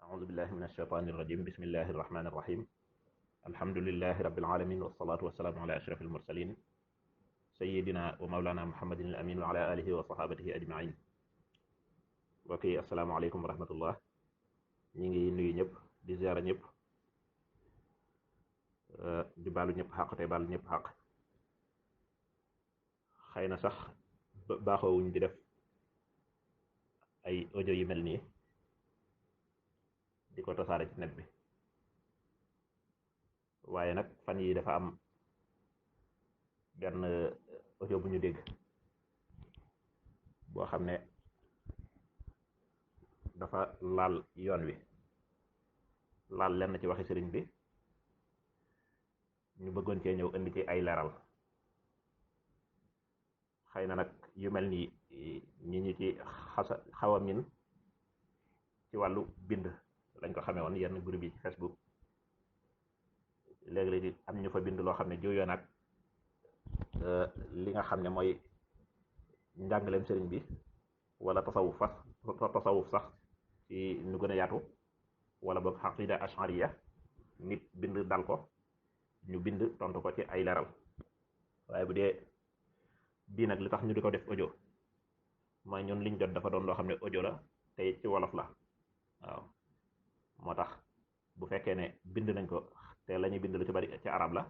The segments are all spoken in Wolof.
أعوذ بالله من الشيطان الرجيم بسم الله الرحمن الرحيم الحمد لله رب العالمين والصلاة والسلام على أشرف المرسلين سيدنا ومولانا محمد الأمين وعلى آله وصحابته أجمعين. وكي السلام عليكم ورحمة الله. ñi ngi nuyu ñëpp di ziara ñëpp di baalu ñëpp xaq te baalu ñëpp xaq. xëy na sax baaxoowuñ di def ay audio yu mel nii di ko tasaare ci net bi, waaye nag fan yi dafa am benn audio bu ñu dégg boo xam ne dafa laal yoon wi, laal lenn ci waxi sëriñ bi, ñu bëggoon cee ñëw indi ci ay leeral. xëy na nag yu mel nii ñi ñu ci xaw a min ci wàllu bind lañ ko xamee woon yenn groupe yi ci Facebook, léegi-léegi am ñu fa bind loo xam ne jooyoon ak li nga xam ne mooy njàngaleem sëriñ bi wala tasawuf sax ci nu gën a yaatu, wala boog xaqida ashariya nit bind dal ko, ñu bind tontu ko ci ay leeral. waaye bu dee bii nag li tax ñu di ko def audio mooy ñun liñ jot dafa doon loo xam ne audio la te ci wolof la. waaw moo tax bu fekkee ne bind nañ ko te la ñuy bind lu ci bari ci arab la,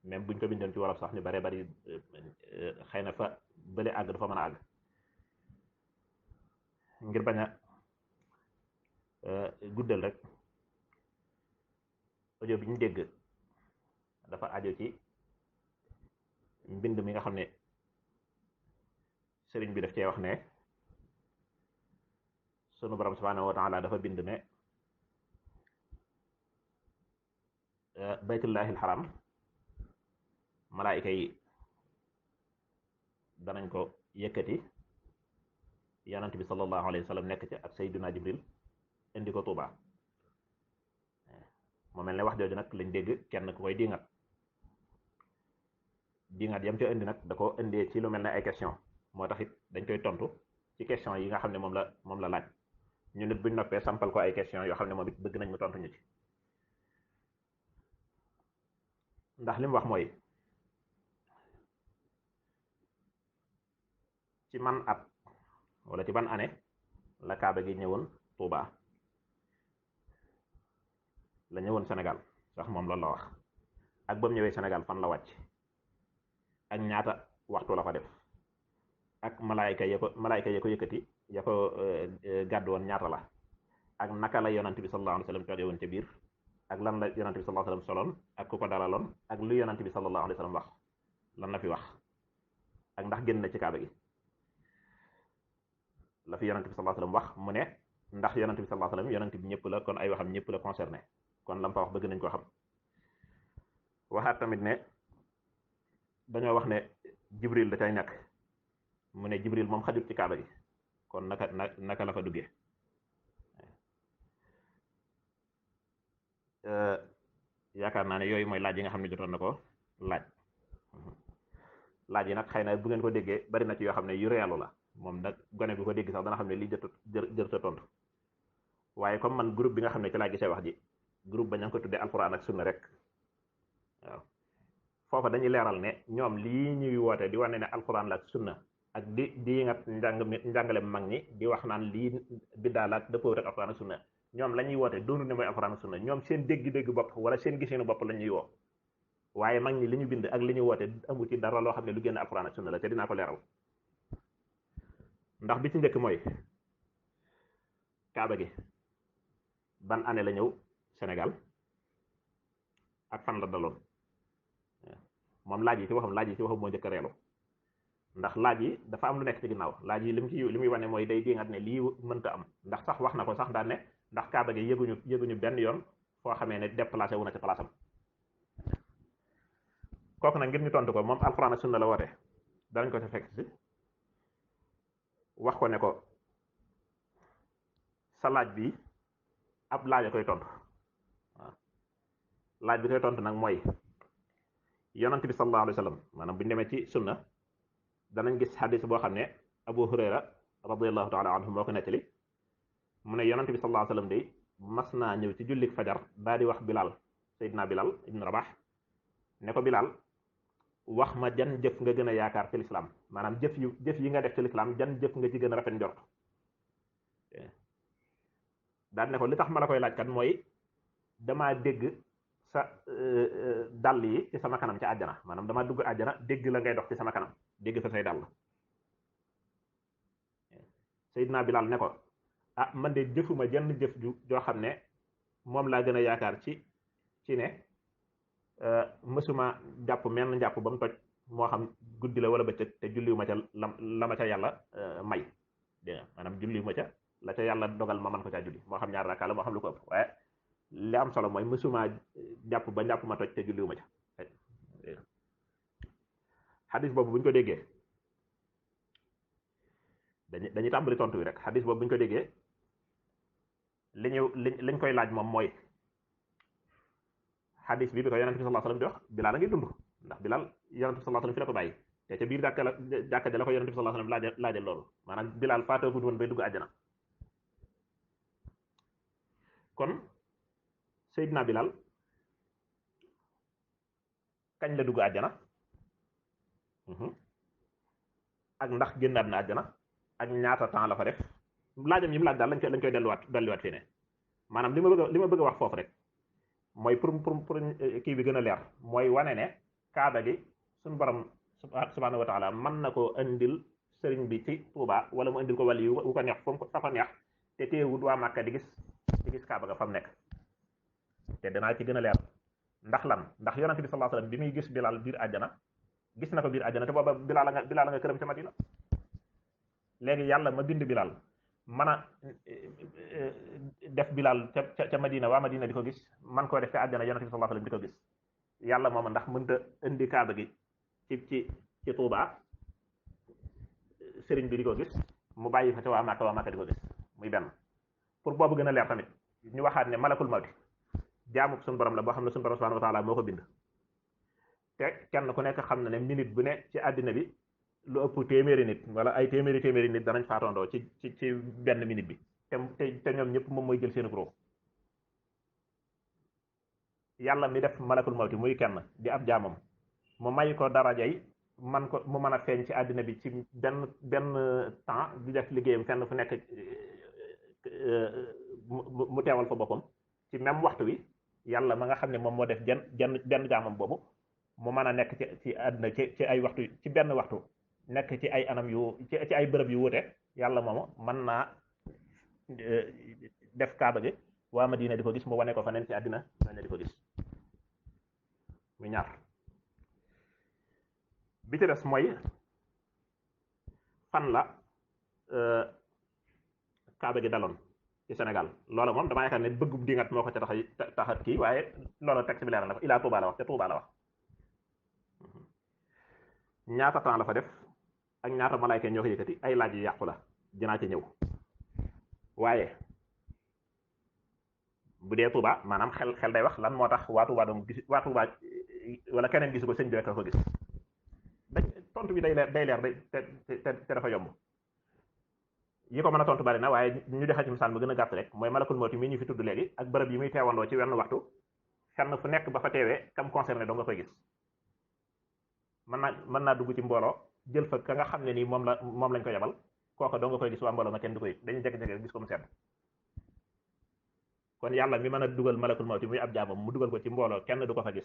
même buñ ko bindoon ci wolof sax ñu bare bari xëy na fa bële àgg du fa mën a àgg. ngir bañ a guddal rek, audio bi ñu dégg dafa aju ci mbind mi nga xam ne sëriñ bi daf cee wax ne sunu borom subhanahu wa taala dafa bind ne baytullahi alxaram malaayika yi danañ ko yëkkati, yonent bi sallallahu alayhi wa sallam nekk ci ak sayyiduna jibril indi ko Tuuba. moo mel ne wax jooju nag lañ dégg kenn ku koy dingat yam ca indi nag da ko indee ci lu mel ne ay question, moo tax it dañ koy tontu ci question yi nga xam ne moom la laaj. ñu nit buñ noppee sampal ko ay question yoo xam ne moom it bëgg nañ mu tontu ñu ci. ndax li mu wax mooy ci man at wala ci ban année la kaaba gi ñëwoon Touba, la ñëwoon Sénégal sax moom loolu la wax, ak ba mu ñëwee Sénégal fan la wàcc, ak ñaata waxtu la fa def, ak malaayka ya ko yëkkati ya ko gàddu woon ñaata la, ak naka la yonant bi sallallahu alayhi wa sallam toogee woon ca biir, ak lan la yonant bi sallallahu alayhi wa sallam soloon, ak ku ko dalaloon, ak lu yonant bi sallallahu alayhi wa sallam wax lan la fi wax, ak ndax génn na ci kaaba gi. la fi yonant bi sallallahu alayhi wa sallam wax mu ne ndax yonant bi sallallahu alayhi wa sallam yonant bi ñëpp la, kon ay waxam ñëpp la concerné, kon lam fa wax bëgg nañ ko xam. waxaat tamit ne dañoo wax ne jibril da cay ñàkk, mu ne jibril moom xajut ci kaaba gi, kon naka la fa duggee. yaakaar naa ne yooyu mooy laaj yi nga xam ne jotoon na ko laaj yi nag xëy na bu ngeen ko déggee bari na ci yoo xam ne yu reelu la, moom nag gone bi ko dégg sax dana xam ne lii jër ta tontu. waaye comme man groupe bi nga xam ne ci laa gisee wax ji, groupe ba ña ngi ko tuddee alquran ak sunna rek. waaw foofa dañuy leeral ne ñoom lii ñuy woote di wane ne alquran la ak sunna, ak di nga njàngale mag ñi di wax naan lii biddaa la ak dëppoo rek alquran ak sunna, ñoom la ñuy woote doonu ne mooy alquran ak sunna, ñoom seen dégg-dégg bopp wala seen gisinu bopp la ñuy woo. waaye mag ñi li ñu bind ak li ñu woote amu ci dara loo xam ne lu génn alquran ak sunna la, te dinaa ko leeral. ndax bi ci njëkk mooy kaaba gi ban année la ñëw Sénégal ak fan la daloon. moom laaj yi ci waxam moo njëkk a reelu, ndax laaj yi dafa am lu nekk ci ginnaaw. laaj yi li muy wane mooy day dingat ne lii mënta am, ndax sax wax na ko sax daan ne ndax kaaba gi yëguñu benn yoon foo xamee ne déplacé wu na ci place am. kooku nag ngir ñu tontu ko, moom alxuraan ak sunna la woote, danañ ko ci fekk si wax ko ne ko sa laaj bi ab laaj a koy tontu. waaw laaj bi koy tontu nag mooy yonant bi sallallahu alayhi wa sallam, maanaam bu ñu demee ci sunna danañ gis xadis boo xam ne Abu Hurayra radiyallahu taala anhu moo ko nettali, mu ne yonant bi sallallahu alayhi wa sallam day mas naa ñëw ci jullik fajar daal di wax Bilal, Seydina Bilal ibn Rabah, ne ko Bilal, wax ma jan jëf nga gën a yaakaar ci lislaam, maanaam jëf yi nga def ci lislaam jan jëf nga ci gën a rafet njort. daal ne ko li tax ma la koy laaj kat mooy damaa dégg sa dàll yi ci sama kanam ci àjjana, maanaam damaa dugg àjjana dégg la ngay dox ci sama kanam, dégg fa say dàll. Seydina Bilal ne ko ah man de jëfuma jenn jëf joo xam ne moom laa gën a yaakaar ci ne mësuma jàpp menn njàpp ba mu toj, moo xam guddi la wala bëccëg, te julliwuma ca la ma ca yàlla may, dégg nga, maanaam julliwuma ca la ca yàlla dogal ma man ko caa julli, moo xam ñaar rakka la moo xam lu ko ëpp, waaye li am solo mooy mësuma jàpp ba njàpp ma toj te julliwuma ca. xadis boobu bu ñu ko déggee dañuy tàmbali tontu wi rek. xadis boobu bu ñu ko déggee liñ koy laaj moom mooy xadis bi ko yonent bi sallallahu alayhi wasallam di wax Bilaal a ngi dund, ndax Bilaal yonent bi sallallahu alayhi wasallam fi la ko bàyyi, te ca biir jàkka ja la ko yonent bi sallallahu alayhi wasallam laajal loolu, maanaam Bilaal faatagul woon bay dugg àjjana. kon Seydina Bilaal kañ la dugg àjjana, ak ndax génnaat na àjjana, ak ñaata temps la fa def, laajam yi mu laaj daal lañ koy delluwaat fii ne. maanaam li ma bëgg a wax foofu rek mooy pour kii bi gën a leer, mooy wane ne kaaba gi suñu borom subhanahu wa taala mën na koo indil sëriñ bi ci Tuuba, wala mu indil ko wàll yu ko neex fu ko fa neex, te teewut waa Màkka di gis kaaba ga fa mu nekk. te danaa ci gën a leer ndax lan, ndax yonente bi sallallahu alayhi wasallam bi muy gis Bilaal biir àjjana, gis na ko biir àjjana te booba Bilaal nga këram ca Madina. léegi yàlla ma bind Bilaal mën a def Bilaal ca Madina, waa Madina di ko gis, man koo def ca àjjana yonente bi sallallahu alayhi wasallam di ko gis. yàlla mooma ndax mënta indi kaaba gi ci Tuuba, sëriñ bi di ko gis, mu bàyyi fa ca waa Màkka di ko gis, muy benn. pour boobu gën a leer tamit ñu waxaat ne malakul mawti jaamu suñu borom la boo xam ne suñu borom subhanahu wa taala moo ko bind, te kenn ku nekk xam na ne minute bu ne ci àddina bi lu ëpp téeméeri nit wala ay téeméeri nit danañ faatondoo ci benn minute bi, te ñoom ñëpp moom mooy jël seen groupe. yàlla mi def malakul mawti muy kenn di ab jaamam, mu may ko darajay man ko mu mën a feeñ ci àddina bi ci benn temps di def liggéeyam fenn fu nekk, mu teewal fa boppam ci même waxtu wi. yàlla ma nga xam ne moom moo def benn jaamam boobu mu mën a nekk ci àddina ci ay waxtu, ci benn waxtu nekk ci ay anam ci ay bërëb yu wuute. yàlla moomu mën naa def kaaba gi waa Madina di ko gis, mu wane ko fa neen ci àddina ñooñu di ko gis. muy ñaar bi ci des mooy fan la kaaba gi daloon ci Sénégal. loola moom damaa yaakaar ne bëggub dingat moo ko ca taxat kii, waaye loola texte bi leer na ko ilaa Touba la wax, te Touba la wax. ñaata temps la fa def ak ñaata malaayka ñoo ko yëkkati, ay laaj yu yàqu la, dinaa ci ñëw. waaye bu dee Touba maanaam xel day wax lan moo tax waa Touba doom gis, waa Touba wala keneen gisu ko, sëñ bi rek ko gis. tontu bi day leer te dafa yomb. yi ko mën a tontu bari na, waaye ñu defee ci misaal mu gën a gàtt rek, mooy malakul mawti mi ñu fi tudd léegi ak bërëb yi muy teewandoo ci wenn waxtu, fenn fu nekk ba fa teewee kam concerné doo nga koy gis. mën naa dugg ci mbooloo jël fa ka nga xam ne nii moom lañ ko yebal, kooka doo nga koy gis, waa mbooloo ma kenn du koy dañuy jékki-jékki gis ko mu sedd. kon yàlla mi mën a dugal malakul mawti muy ab jaamam mu dugal ko ci mbooloo kenn du ko fa gis.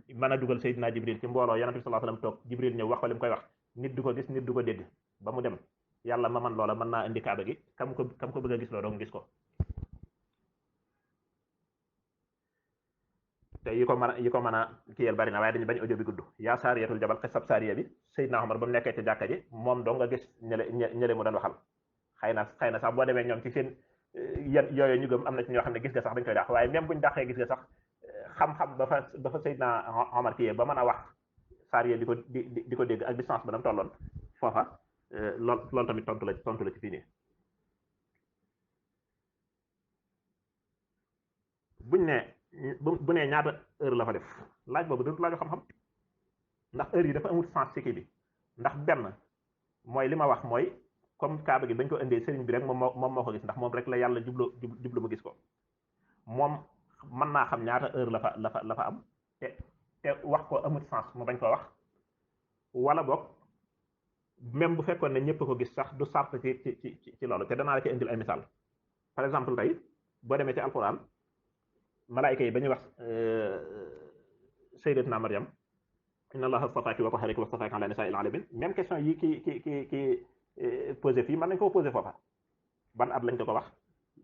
mën a dugal Seydina Jibril ci mbooloo yonent bi sallallahu alayhi wasallam toog, Jibril ñëw wax ko li mu koy wax, nit du ko gis, nit du ko dégg ba mu dem. yàlla ma man loola mën naa indi kaaba gi kam ko bëgg a gis loo doo gis ko. te yi ko mën a kiyal bari na, waaye dañu bañ audio bi gudd. yaa saariyatul jabal xisab saariya bi Seydina Omar ba mu nekkee ci jàkka ji moom doo nga gis ñële mu doon waxal. xëy na sax boo demee ñoom ci seen yooyu ñu gëm am na ci ñoo xam ne gis nga sax dañ koy dàq, waaye même buñ dàqee gis nga sax xam-xam ba fa Seydina Omar kiyee ba mën a wax saariya di ko dégg ak distance ba dam tolloon foofa, loolu tamit tontu la ci fii nii. bu nee ñaata heure la fa def, laaj boobu du laaju xam-xam, ndax heure yi dafa amul sens ci kii bi. ndax benn mooy li ma wax mooy comme kaaba gi bañ ko indee sëriñ bi rek moom moo ko gis, ndax moom rek la yàlla jublu mu gis ko. moom mën naa xam ñaata heure la fa am te wax ko amut sens mu bañ ko wax, wala boog même bu fekkoon ne ñëpp ko gis sax du sart ci loolu. te danaa la ci indil ay misaal. par exemple tey boo demee ci alquran malaayika yi ba ñuy wax sayyidatuna Maryam inna allaha astafaaki wa tahharaki wa astafaaki ala nisaa'il alamin, même question yi ki posé fii mën nañ koo posé foofa. ban at lañ ko wax,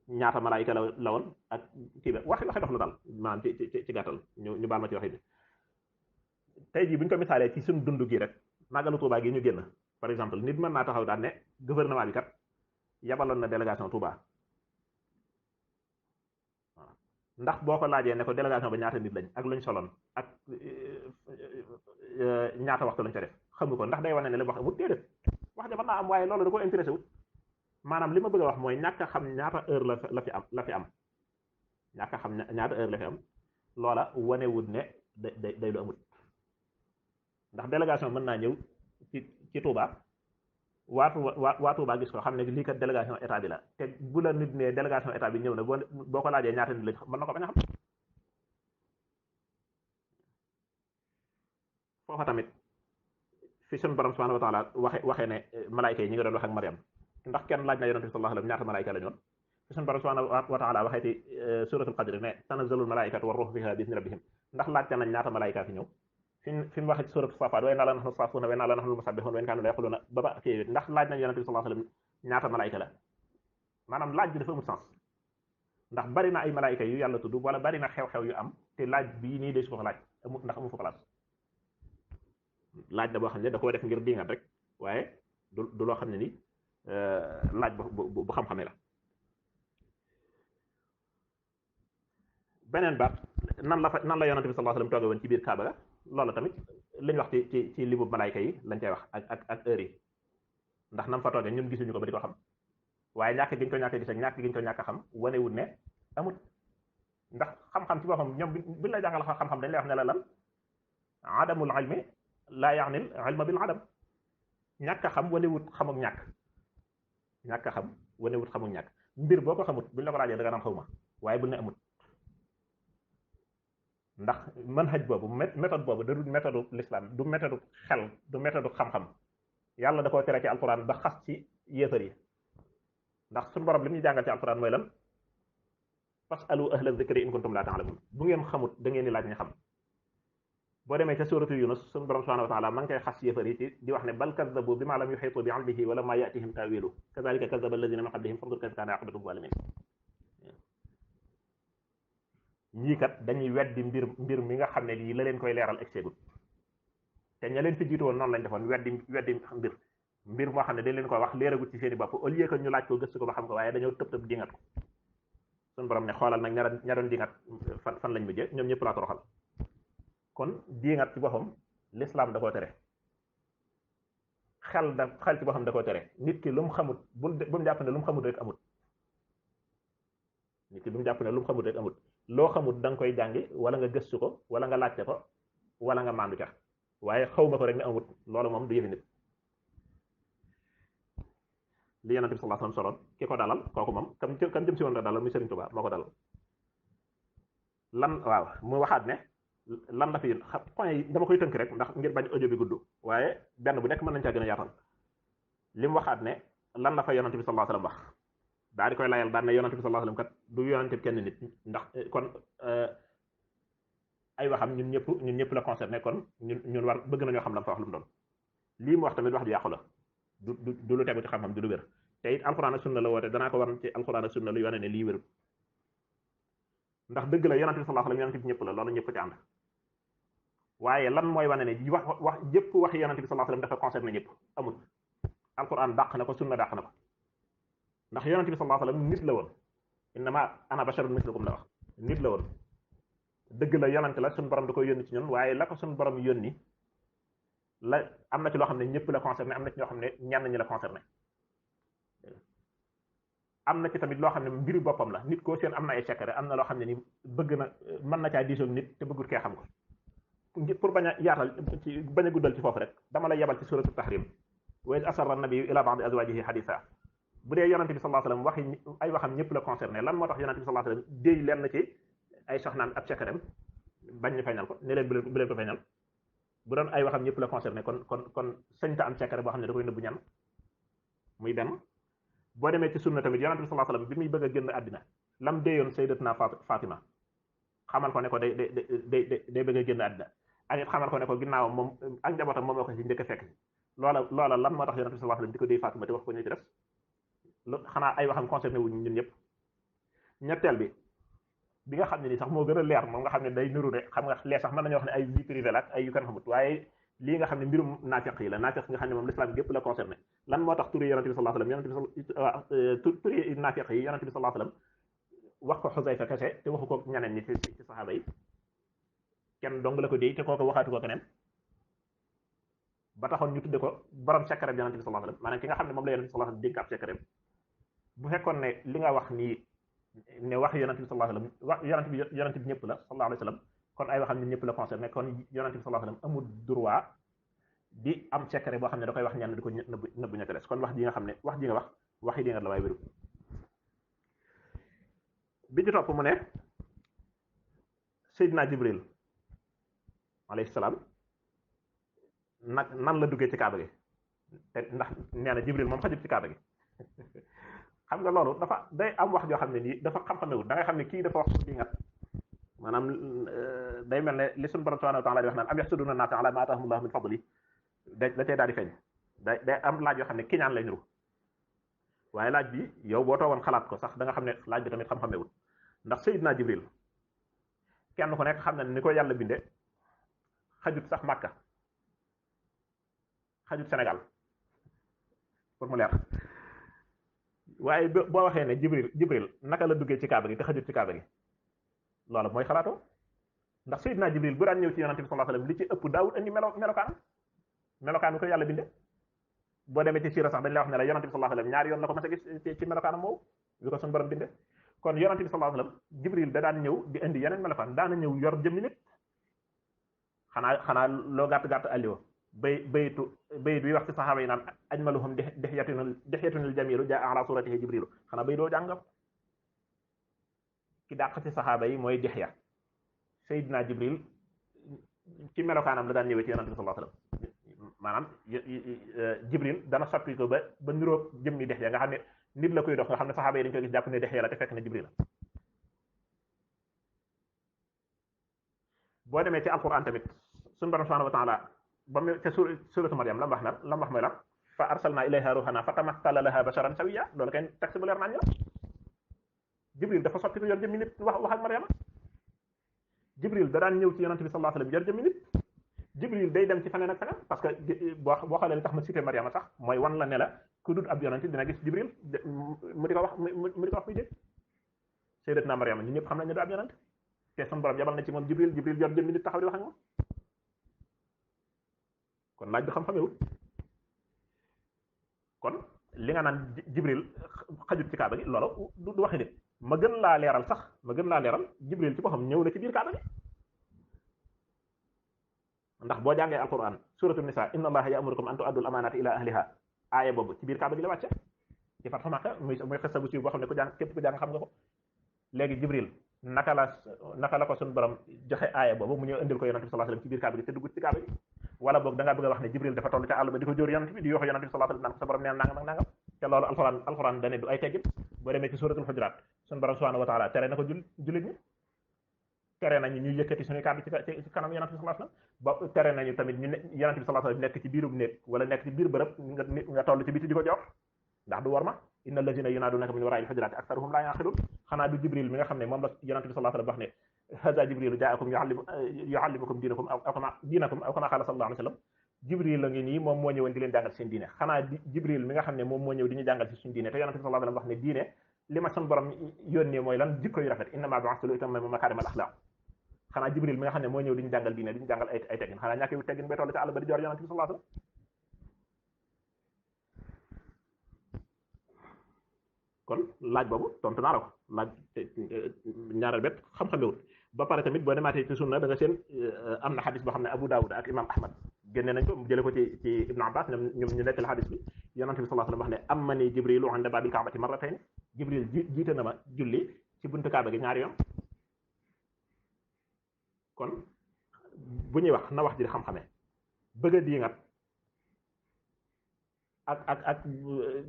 ñaata malaayika la woon, ak kii ba waxi dox la daal maanaam ci gàttal ñu baal ma ci waxi bi. tey jii bu ñu ko misaalee ci suñu dund gi rek màggalu Touba gi ñu génn par exemple, nit mën naa taxaw daan ne gouvernement bi kat yabaloon na délégation Touba. waaw ndax boo ko laajee ne ko délégation ba ñaata nit lañ ak luñ soloon ak ñaata waxtu lañ ca def, xamu ko. ndax day wane ne li mu wax amut déedéet, wax ja mën naa am waaye loolu da ko intéressé wut. maanaam li ma bëgg a wax mooy ñàkk a xam ñaata heure la fi am ñàkk a xam ñaata heure la fi am loola wane wut ne day lu amut. ndax délégation mën naa ñëw ci Touba waa Touba gis ko xam ne lii kat délégation état bi la, te bu la nit ne délégation état bi ñëw na boo ko laajee ñaata nit lañ mën na ko bañ a xam. foofa tamit fi suñu borom subhanahu wa taala waxee ne malaayka yi ñi nga doon wax ak Mariam, ndax kenn laaj na yonent bi sallallahu alayhi wa sallam ñaata malaayka la ñoon. fi suñu borom subhanahu wa taala waxee ci suratul qadr ne tanazzalul malaayikatu war ruuhu fiha bi izni rabbihim, ndax laajte nañ ñaata malaayka fi ñëw. fi mu waxee ci suratul safaat wa innaa la nahnu saafihuuna wa innaa la nahnu musabbihuun wa in kaanu la yaquluuna ba kii ndax laaj nañ yonent bi sallallahu alayhi wa sallam ñaata malaayka la. maanaam laaj bi dafa amul sens, ndax bari na ay malaayka yu yàlla tudd wala bari na xew-xew yu am te laaj bii nii de su ko laaj amul, ndax amu fa place. laaj la boo xam ne da koo def ngir diingat rek waaye du loo xam ne ni laaj bu xam-xamee la. beneen baat nan la yonent bi sallallahu alayhi wa sallam tooge woon ci biir Kaaba ga, loolu tamit li ñu wax ci limu malaayka yi lañ cay wax ak heure yi, ndax nam fa toogee ñun gisuñu ko ba di ko xam, waaye ñàkk giñ ko ñàkk gis ak ñàkk giñ ko ñàkk xam wanewul ne amut. ndax xam-xam ci boppam ñoom buñ la jàngal xam-xam dañ lay wax ne la lan adamul ilmi laa yaanil ilma bil adam. ñàkk a xam wanewut xamuk ñàkk a xam wanewut xamuk ñàkk. mbir boo ko xamut buñ la ko laajee da nga naan xaw ma, waaye bul ne amut. ndax manhaj boobu méthode boobu da du méthode l'islam, du méthode xel, du méthode xam-xam. yàlla da koo tere ci alquran ba xas ci yéefar yi. ndax suñu borom li mu ñu jàngal ci alquran mooy lan fasalu ahla zikri in kuntum la ta'lamun, bu ngeen xamut da ngeen di laaj ñu xam. boo demee ca suratu Yunus suñu borom subhanahu wa ta'ala ma ngi koy xas yéefar yi ci di wax ne bal kazzabu bima lam yuhitu bi ilmihi wa lamma ya'tihim ta'wilu kadhalika kazzaba alladhina min qablihim fanzur kayfa kana aqibatu zalimin. ñii kat dañuy weddi mbir mi nga xam ne lii la leen koy leeral egseegut, te ña leen fi jiitu woon noonu lañ defoon weddi mbir moo xam ne dañ leen koy wax leeragut ci seen i bopp, au lieu que ñu laaj ko gëstu ko ba xam ko, waaye dañoo tëb dingat ko. suñu borom ne xoolal nag ña doon dingat fan lañ mujjee, ñoom ñëpp laa toroxal. kon dingat ci boppam l'islam da koo tere, xel ci boppam da koo tere. nit ki lu mu xamut bu mu jàpp ne lu mu xamut rek amut. nit ki bu mu jàpp ne lu mu xamut rek amut. loo xamut da nga koy jàngi wala nga gëstu ko wala nga laajte ko wala nga maandu ca, waaye xaw ma ko rek ne amut, loolu moom du yëfi nit. li yonent bi sallallahu alayhi wasallam soloon ki ko dalal kooku moom kam jëm si woon dalal muy Serigne Touba moo ko dalal. lan waaw mu waxaat ne lan la fi point yi dama koy tënk rek ndax ngir bañ audio bi gudd, waaye benn bu nekk mën nañ caa gën a yaatal. li mu waxaat ne lan la fa yonent bi sallallahu alayhi wasallam wax daal di koy layal daan ne yonent bi sallallahu alayhi wasallam kat du yonent bi kenn nit, ndax kon ay waxam ñun ñëpp la concerné, kon ñun war bëgg nañoo xam la mu fa wax lu mu doon. lii mu wax tamit wax ju yàqu la, du lu tegu ci xam-xam, du lu wér. te it alxuraan ak sunna la woote, danaa ko war ci alxuraan ak sunna lu wane ne lii wérul. ndax dëgg la yonent bi sallallahu alayhi wasallam yonent bi ñëpp la, loolu ñëpp ci ànd. waaye lan mooy wane ne wax jëpp wax yonent bi sallallahu alayhi wasallam dafa concerné ñëpp amul. alxuraan dàq na ko, sunna dàq na ko. ndax yonent bi sallallahu alayhi wasallam nit la woon, innama ana basharun mislukum la wax, nit la woon. dëgg la yonent la suñu borom da koy yónni ci ñun, waaye la ko suñu borom yónni la am na ci loo xam ne ñëpp la concerné, am na ci ñoo xam ne ñenn ñi la concerné. am na ci tamit loo xam ne mbiru boppam la, nit koo seen am na ay secret, am na loo xam ne ni bëgg na mën na caa diisoog nit te bëggut kee xam ko. pour bañ a yaatal ci bañ a guddal ci foofu rek dama la yebal ci suratu tahrim wa iz asarra an-nabiyyu ila ba'di azwajihi haditha. bu dee yonante bi sallallahu alayhi wasallam ay waxam ñëpp la concerné, lan moo tax yonante bi sallallahu alayhi wasallam déy leen ci ay soxnaam ab secret bañ ñu feeñal ko ne leen bu leen ko feeñal? bu doon ay waxam ñëpp la concerné kon sañta am secret boo xam ne da koy nëbbu ñan muy benn. boo demee ci sunna tamit yonante bi sallallahu alayhi wasallam bi muy bëgg a génn àddina lam déeyoon sayyidatuna Fatima xamal ko ne ko day bëgg a génn àddina, ak it xamal ko ne ko ginnaaw moom ak njabootam moom moo ko ci njëkk a fekk. loola lan moo tax yonante bi sallallahu alayhi wasallam di ko déy Fatima te wax ko ñu ci def xanaa ay waxam concerné wuñ ñun ñëpp. ñetteel bi nga xam ne ni sax moo gën a leer moom nga xam ne day niru de xam nga lee sax mën nañu wax ne ay vie privée la ak ay yu kan xamut, waaye lii nga xam ne mbirum naafiq yi la, naafiq nga xam ne moom l'islam gépp la concerné. lan moo tax turi yonante bi sallallahu alayhi wasallam turi naafiq yi yonante bi sallallahu alayhi wasallam wax ko Xuzayfa kese te waxu ko ñeneen ñi ci saxaaba yi, kenn dong la ko déy te kooku waxaatu ko keneen, ba taxoon ñu tudde ko borom secret yonante bi sallallahu alayhi wasallam, maanaam ki nga xam ne moom la yonante bi sallallahu alayhi wasallam dénk ab secret. bu fekkoon ne li nga wax nii ne wax yonante bi sallallahu alayhi wasallam wax yonante bi ñëpp la sallallahu alayhi wasallam, kon ay waxam ñun ñëpp la concerné, kon yonante bi sallallahu alayhi wasallam amul droit di am secret boo xam ne da koy wax ñenn di ko nëbbu ña ca des. kon wax ji nga xam ne wax ji nga wax waxi di nga la waaye wéru. bi ci topp mu ne Seydina Jibril alayhi salaam nan la duggee ci kaaba gi, te ndax nee na Jibril moom xajut ci kaaba gi. xam nga loolu dafa day am wax joo xam ne nii dafa xam-xamewut, da ngay xam ne kii dafa wax di ngat, maanaam day mel ne li suñu borom subhanahu wa ta'ala di wax naan am yaxsuduna naasa ala ma atahumullahu min fadli da cay daal di feeñ. day am laaj yoo xam ne kiñaan lay niru, waaye laaj bi yow boo toogoon xalaat ko sax da nga xam ne laaj bi tamit xam-xamewut. ndax Seydina Jibril kenn ku nekk xam na ni ko yàlla binde xajut sax Makka, xajut Sénégal pour mu leer. waaye boo waxee ne Jibril naka la duggee ci kaaba gi te xajut ci kaaba gi, loolu mooy xalaatoo. ndax Seydina Jibril bu daan ñëw ci yonante bi sallallahu alayhi wasallam li ci ëpp daawul indi melokaan bi ko yàlla binde. boo demee ci siira sax dañ la wax ne la yonante bi sallallahu alayhi wasallam ñaari yoon la ko mas a gis ci melokaanam moomu bi ko suñu borom binde. kon yonante bi sallallahu alayhi wasallam Jibril da daan ñëw di indi yeneen melokaan, daana ñëw yor jëmmi nit. xanaa loo gàtt alliwa bayit bi wax ci saxaaba yi naan ajmaluhum dihyatunil jamilu jaa ala suratihi Jibrilu, xanaa bay doo jàngam. ki dàq ci saxaaba yi mooy Dihya. Seydina Jibril ci melokaanam la daan ñëwee ci yonante bi sallallahu alayhi wasallam, maanaam Jibril dana soppi ko ba niroog jëmmi Dihya nga xam ne nit la koy dox nga xam ne saxaaba yi dañu koy gis jàpp ne Dihya la te fekk na Jibril la. boo demee ci alquran tamit suñu borom subhanahu wa ta'ala ba mu ca suratu Maryam lam wax mooy lan fa arsalna ilayha ruhana fa tamassala laha basharan sawiyya, loolu kay texte bu leer nañ la. Jibril dafa soppi ko yor jëmmi nit wax ak Maryama. Jibril da daan ñëw ci yonante bi sallallahu alayhi wasallam yor jëmmi nit. Jibril day dem ci feneen ak feneen parce que boo xoolee li tax ma cité Maryama sax mooy wan la ne la ku dut ab yonante dina gis Jibril mu di ko wax muy dégg. Sayyidatuna Maryama ñun ñëpp xam nañ ne du ab yonante te sunu borom yabal na ci moom Jibril yor jëmmi nit taxaw di wax ak moom. kon laaj bi xam-xamewut. kon li nga naan Jibril xajut ci kaaba gi loolu du waxi nit. ma gën laa leeral Jibril ci boppam ñëw na ci biir kaaba gi. ndax boo jàngee alquran suratu nisa inna allaha ya'murukum an tu'addul amanati ila ahliha, aaya boobu ci biir kaaba gi la wàcce ci Fathu Makka muy xissa bu siiw boo xam ne képp ku jàng xam nga ko. léegi Jibril naka la ko suñu borom joxe aaya boobu mu ñëw indil ko yonante bi sallallahu alayhi wasallam ci biir kaaba gi te duggut ci kaaba gi. wala boog da ngaa bëgg a wax ne Jibril dafa toll ca àll ba di ko jóor yonante bi di wax yonante bi sallallahu alayhi wasallam naan ko sa borom neen nangam ak nangam, te loolu alquran dane du ay teggin. boo demee ci suratul hujurat suñu borom subhanahu wa ta'ala tere na ko jullit ñi, tere nañu ñuy yëkkati suñuy kàddu ci kanam yonante bi sallallahu alayhi wasallam ba tere nañu tamit ñu yonante bi sallallahu alayhi wasallam nekk ci biirub néeg wala nekk ci biir bërëb nga toll ci biti di ko jox, ndax du war ma innal lazina yunadunaka min wara'il hujurati aktharuhum la yaqilun. xanaa du Jibril mi nga xam ne moom la yonante bi sallallahu alayhi wasallam wax ne hadha Jibrilu ja'akum yu'allimukum dinakum aw kama qala sallallahu alayhi wasallam. Jibril la ngi nii moom moo ñëwoon di leen jàngal seen diine. xanaa Jibril mi nga xam ne moom moo ñëw di ñu jàngal ci suñu diine te yonante bi sallallahu alayhi wasallam wax ne diine li ma sun borom yónnee mooy lan jikko yu rafet innama bu'ithtu li utammima makarimal akhlaq. xanaa Jibril mi nga xam ne moo ñëw di ñu jàngal diine di ñu jàngal ay teggin, xanaa ñàkkee teggin bay toll ci àll ba di joor yonante bi sallallahu alayhi wasallam. kon laaj boobu tontu naa la ko laaj ñaareel bet xam-xamewut ba pare tamit boo demaatee ci sunna da nga seen am na xadis boo xam ne Abu Dawud ak imam Ahmad génne nañ ko jële ko ci Ibnu Abbas ñoom ñu nettali xadis bi yonante bi sallallahu alayhi wasallam wax ne amani jibrilu inda babil kaabati marratayn jibril jiite na ma julli ci buntu kaaba gi ñaari yoon. kon bu ñuy wax na wax ji di xam-xamee bëgg a diingat ak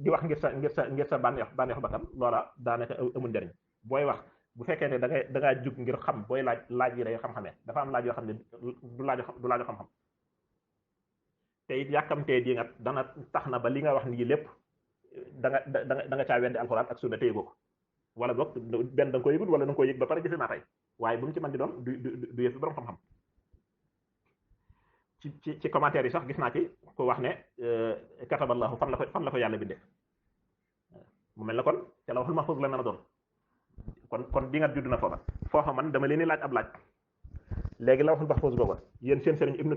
di wax ngir sa bànneexu bakkan loola daanaka amul njariñ. booy wax bu fekkee ne da ngaa jug ngir xam booy laaj yi day xam-xamee dafa am laaj yoo xam ne du laaju xam-xam te it yàkkamtee diingat dana tax na ba li nga wax nii lépp da nga caa weddi alxuraan ak sunna téye ko wala boog benn da nga koy yëgut wala da nga koy yëg ba pare jëfe naa tey waaye bu mu ci mën di doon du yëfi borom xam-xam. ci commentaire yi sax gis naa ci ko wax ne kataballahu fan la ko yàlla bindee mu mel ne kon ca lawhul mahfuz la mën a doon kon di nga judd na foofa man dama leen di laaj ab laaj léegi lawhul mahfuz booba yéen seen sëriñ ibnu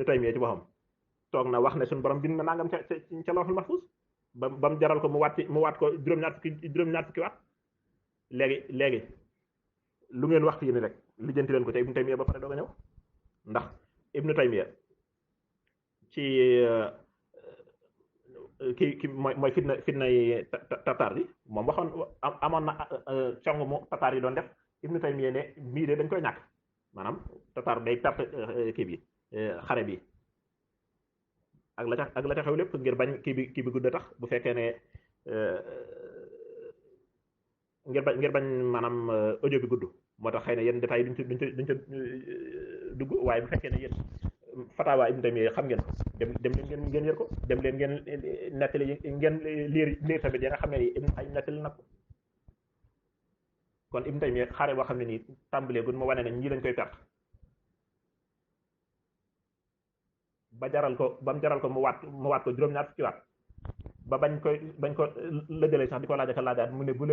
taymiya ci boppam toog na wax ne suñu borom bind na nangam ca lawhul mahfuz ba mu jaral ko mu waat ko juróom-ñaar fukki waat léegi lu ngeen wax fii ni rek lijjanti leen ko ca ibnu taymiya ba pare doog a ñëw ndax ibnu taymiya ci ki mooy fitnay tatar yi moom waxoon amoon na cong mu tatar yi doon def ibnu taymiya ne mii de dañ koy ñàkk maanaam tatar day perte kii bi xare bi ak la ca xew lépp ngir bañ kii bi gudd tax bu fekkee ne ngir bañ maanaam audio bi gudd moo tax xëy na yenn détails yi duñ ca dugg waaye bu fekkee ne yéen fatawa ibnu taymiya xam ngeen ko dem leen ngeen yër ko dem leen ngeen nettali ngeen liir tamit ya nga xam ne ni ibnu ay nettali nag kon ibnu taymiya xare boo xam ne nii tàmbalee gun mu wane ne ñii lañ koy perte ba mu jaral ko mu waat ko juróom-ñaar fukki waat ba bañ ko lëjale sax di ko laaj ak laajaat mu ne bu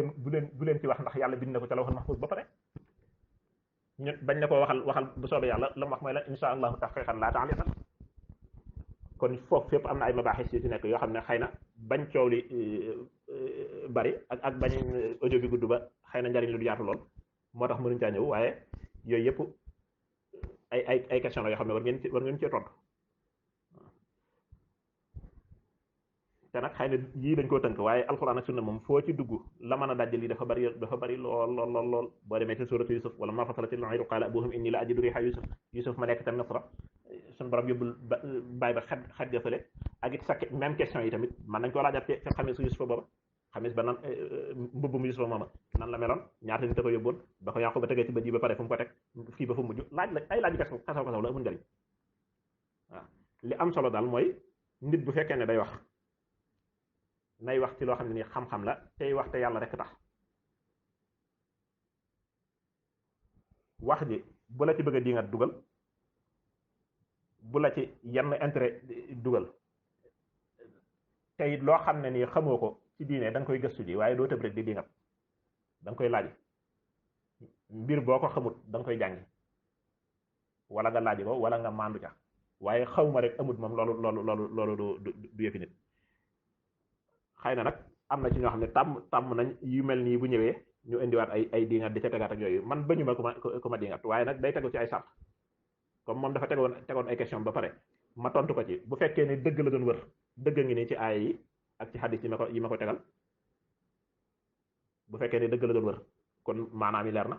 leen ci wax ndax yàlla bind na ko ca lawhul mahfuz ba pare ñu bañ ne ko waxal bu soobee yàlla la mu wax mooy la insha allahu tahqiqan laa ta'liqan kon foofu fépp am na ay mabaaxis yu ci nekk yoo xam ne xëy na bañ coow li bari ak bañ audio bi gudd ba xëy na njariñ lu du yaatu lool moo tax mënuñ caa ñëw waaye yooyu yëpp ay question la yoo xam ne war ngeen cee tontu te nag xëy na yii dañ koo tënk waaye alxuraan ak sunna moom foo ci dugg la mën a dajjal yi dafa bari lool boo demee ci suuratu Yusuf wala ma fasalatil ayru qaala abuhum inni la ajidu riiha Yusuf ma nekk tam Misra suñu borom yóbbul bàyyi ba xet ga fële ak it sa même question yi tamit man nañ koo laajaat ci xamisu Yusufa booba xamis ba nan mbubbum Yusufa mooma nan la meloon ñaata nit a ko yóbboon ba ko Yaquba tegee ci bët yi ba pare fu mu ko teg fii ba fu mu mujj laaj la ay laaj kasaw la amul njariñ waaw li am solo daal mooy nit bu fekkee ne day wax nay wax ci loo xam ne ni xam-xam la tey wax te yàlla rek tax wax ji bu la ci bëgg a diingat dugal bu la ci yenn intérêt dugal te it loo xam ne nii xamoo ko ci diine da nga koy gëstu ji waaye doo tëb rek di diingat da nga koy laaj mbir boo ko xamut da nga koy jàngi wala nga laaj ko wala nga maandu ca waaye xawma rek amut moom loolu du yëfi nit xëy na nag am na ci ñoo xam ne tàmm nañ yu mel nii bu ñëwee ñu indiwaat ay diingat di ca tegaat ak yooyu man bañu ma ku ma diingat waaye nag day tegu ci ay sart comme moom dafa tegoon ay question ba pare ma tontu ko ci bu fekkee ne dëgg la doon wër dëgg ngi nii ci aaya yi ak ci xadis yi ma ko tegal bu fekkee ne dëgg la doon wër kon maanaam yi leer na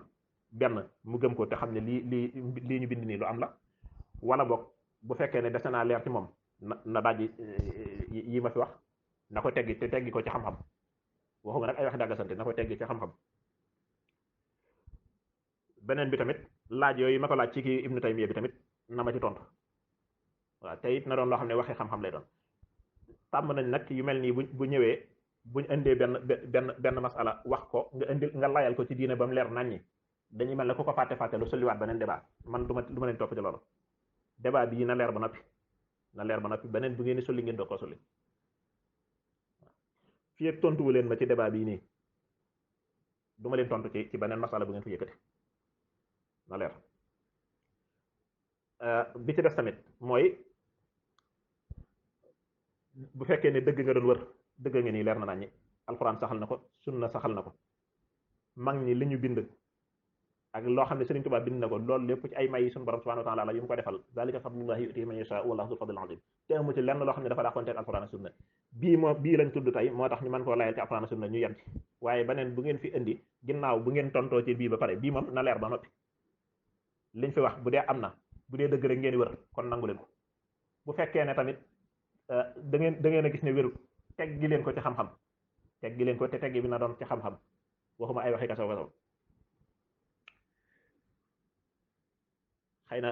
benn mu gëm ko te xam ne lii ñu bind nii lu am la wala boog bu fekkee ne dese naa leer ci moom na dajji yi ma fi wax na ko teggi ko ci xam-xam waxuma nag ay wax dàggasante na ko teggi ci xam-xam beneen bi tamit laaj yooyu ma ko laaj ci kii Ibnu Taymiya bi tamit na ma ci tontu waaw te it na doon loo xam ne waxi xam-xam lay doon tàmm nañ nag yu mel nii bu ñëwee buñ indee benn masala wax ko nga layal ko ci diine ba mu leer naññi dañuy mel ne ku ko fàtte lu sulliwaat beneen débat man du ma leen topp ci loolu débat bii na leer ba noppi beneen bu ngeen di sulli ngeen doo ko sulli fii ak tontuwu leen ma ci débat bii nii du ma leen tontu ci beneen masala bu ngeen fi yëkkati na leer bi ci def tamit mooy bu fekkee ne dëgg nga doon wër dëgg nga nii leer na naññi alxuraan saxal na ko sunna saxal na ko mag ñi li ñu bind ak loo xam ne Sëriñ Tuubaa bind na ko loolu lépp ci ay may yi suñu borom subhanahu wa taala la yu mu ko defal zalika fadlullahi yu'tihi man yasha wallahu dul fadlil azim te amu ci lenn loo xam ne dafa dàqonteeg alquran ak sunna bii lañ tudd tey moo tax ñu mën koo layal ci alquran ak sunna ñu yem ci waaye beneen bu ngeen fi indi ginnaaw bu ngeen tontoo ci bii ba pare bii moom na leer ba noppi liñ fi wax bu dee am na bu dee dëgg rek ngeen wër kon nangu leen ko bu fekkee ne tamit da ngeen a gis ne wérut teg gi leen ko ci xam-xam teg gi leen ko te teggi bi na doon ci xam-xam waxuma ay waxi kasaw kasaw xëy na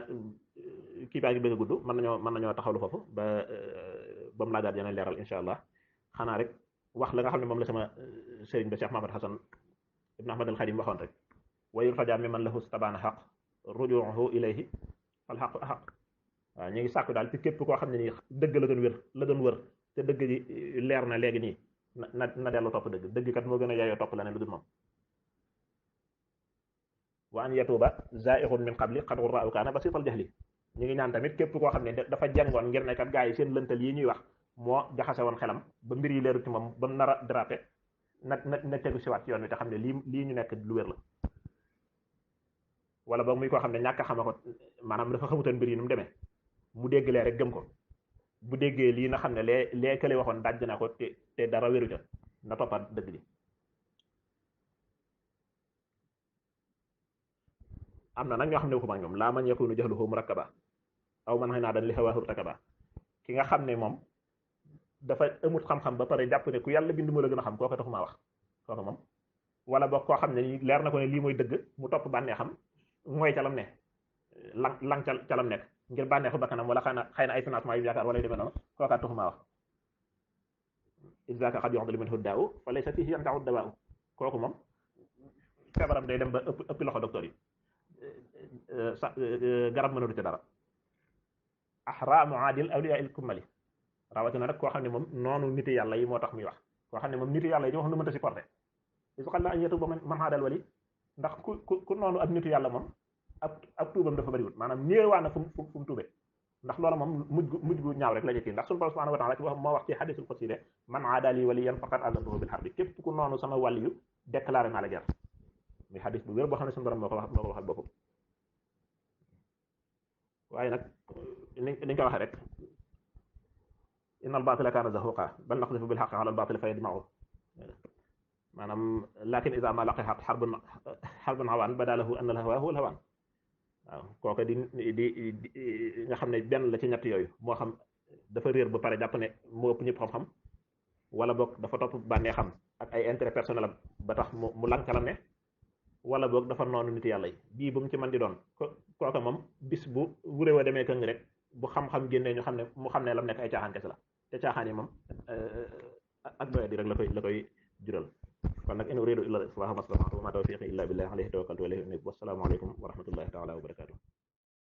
kii baa ngi bëgg a gudd mën nañoo taxawlu foofu ba mu laajaat yeneen leeral incha allah xanaa rek wax la nga xam ne moom la sama sëriñ ba Cheikh Mahamad Hasan ibn Ahmad al Xadim waxoon rek wayul fajaa mi man lahu stabaana xaq rujuuhu ilayhi fal xaq xaq waaw ñu ngi sàkku daal ci képp koo xam ne nii dëgg la doon wër te dëgg ji leer na léegi nii na dellu topp dëgg kat moo gën a yaayoo topp la ne lu dul moom wa an yatuuba zaa'ixun min qabli qad ghurra aw kaana basiital jahli ñu ngi ñaan tamit képp koo xam ne dafa jàngoon ngir ne kat gaa yi seen lëntal yi ñuy wax moo jaxase woon xelam ba mbir yi leeru ci moom ba mu nar a drapé na tegu si waat ci yoon wi te xam ne lii ñu nekk lu wér la wala ba muy koo xam ne ñàkk a xama ko maanaam dafa xamutoon mbir yi nu mu demee mu dégg lee rek gëm ko bu déggee lii na xam ne lee kële waxoon daj na ko te dara wéru ca na toppaat dëgg ji am na nag ñoo xam ne waxuma ak ñoom laa man yakunu jahluhu murakkaba aw man xanaa dañ li xawaahu takaba ki nga xam ne moom dafa amut xam-xam ba pare jàpp ne ku yàlla bind moo la gën a xam kooka taxumaa wax kooka moom wala boog koo xam ne leer na ko ne lii mooy dëgg mu topp bànnee xam mooy ca lam ne lang ca lam nekk ngir bànneexu bakkanam wala xëy na ay financement yu yaakaar wala yu demee noonu kooka taxumaa wax izaka xad yuxdalu minhu daaw fa laysa fihi yandahu dawaaw kooku moom feebaram day dem ba ëpp loxo docteur yi garab mënatu ci dara ahra muadil awliya il kummali rawatina nag koo xam ne moom noonu niti yàlla yi moo tax muy wax koo xam ne moom niti yàlla yi ñoo xam ne mënta supporté is xal la an yetu ba man xaadal wali ndax ku noonu ab nitu yàlla moom ab tuubam dafa bëriwul maanaam néewaa na fu mu tuube ndax loolu moom mujj gu ñaaw rek la jëkki ndax suñu borom subhanahu wa taala ci wax moo wax ci hadisul qudsi de man aadali waliyan faqad azantuhu bil harbi képp ku noonu sama wàliyu déclaré naa la guerre muy hadis bu wér boo xam ne suñu borom moo ko waxal boppam waaye nag niñ ko waxee rek innal baatila kaana zahuuqa bal naqdifu bil haqqi ala al baatili fa yadma'uhu maanaam lakin iza ma laqiya haqq harbun hawaan bada lahu anna al hawa huwa al hawaan waaw kooku di nga xam ne benn la ci ñett yooyu moo xam dafa réer ba pare jàpp ne moo ëpp ñëpp xam-xam wala boog dafa topp bànnee xam ak ay intérêt personnel am ba tax mu lankalam ne wala boog dafa noonu nit yàlla yi bii bu mu ci mën di doon kooka moom bis bu wuréwa demee këng rek bu xam-xam génnee ñu xam ne mu xam ne lam nekk ay caaxaan kese la te caaxaan yi moom ak doye di rek la koy jural kon nag in uridu illa al-islaha ma stata'tu wa ma tawfiqi illa billah alayhi tawakkaltu wa ilayhi unib wassalaamu aleykum wa rahmatullahi taala wa barakatuh